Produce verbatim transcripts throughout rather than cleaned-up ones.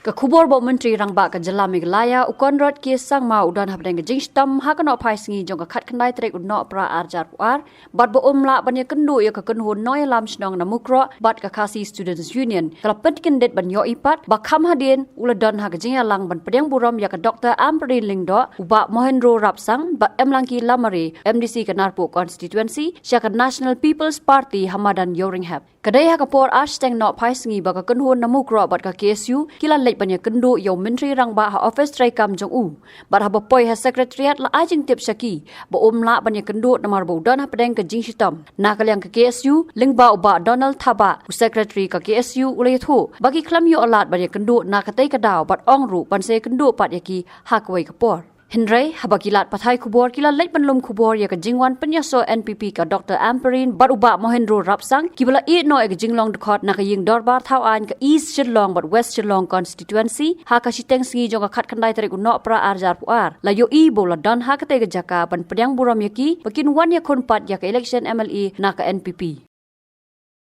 Ka khubor ba u Myntri Rangbah ka jylla Meghalaya, u Conrad K Sangma, u don hapdeng ka jingshitom ha ka nohphai sngi jong ka khatkhyndai tarik u Nohprah arhajar arphew ar, bad ba um lah ban ïakynduh ïa ka kynhun nongïalam shnong na Mukroh bad ka Khasi Students Union, ka la pynkyndit ban ïohi pat ba kham hadien u la don ha ka jingïalang ban pdiang burom ïa ka Doktor Ampareen Lyngdoh, u Bah Mohendro Rapsang bad Emlangki Lamare, M D C ka Narpuh Constituency, sha ka National People's Party ha madan Ïewrynghep. Ka dei ha ka por ar shiteng nohphai sngi ba ka kynhun na Mukroh bad ka K S U ki la leit ban ïakynduh ïa u Myntri Rangbah ha ophis treikam jong u. Bad haba poi ha Secretariat la ai jingtip sha ki ba um lah ban ïakynduh namar ba u don hapdeng ka jingshitom. Na ka liang ka K S U, lyngba u Bah Donald Thabah, u Secretary ka K S U, u la ïathuh ba ki khlem ïoh lad ban ïakynduh na katei ka daw bad ong ruh ban sa ïakynduh pat ïa ki ha kawei ka por. Hynrei haba ki lad pathai khubor ki la leit ban lum khubor ïa ka jingwan pynïasoh N P P ka Doktor Ampareen bad u Bah Mohendro Rapsang, kiba la ïeh noh ïa ka jinglong dkhot na ka ïing dorbar thaw aiñ ka East Shillong bad West Shillong Constituency ha ka shiteng sngi jong ka khatkhyndai tarik u Nohprah arhajar arphew ar, la ïohi ba u la don ha katei ka jaka ban pdiang burom ïa ki ba kin wan ïakhun pat ïa ka election M L A na ka N P P.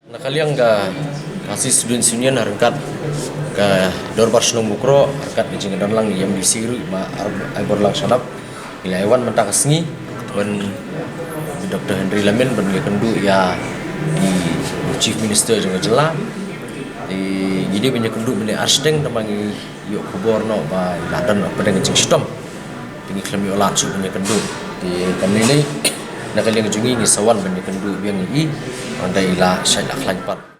Na ka liang ka Khasi Students Union, ryngkat ka Dorbar Shnong Mukroh, ryngkat ka jingdon lang ïa M D C ruh, ma ar ai bor lang shadap. Ngi la wan mynta ka sngi ban Doktor Henry Lamin ban ïakynduh ïa i Chief Minister jong ka jylla. Te ngi dei ban ïakynduh mynne ar shiteng, namar ngi ïoh khubor noh ba i la don hapdeng ka jingshitom. Te ngi khlem ïoh lad shuh ban ïakynduh. Te kane lei na ka liang jong ngi, ngi sa wan ban ïakynduh biang ïa i. Hynrei i la shait la khlaiñ pat.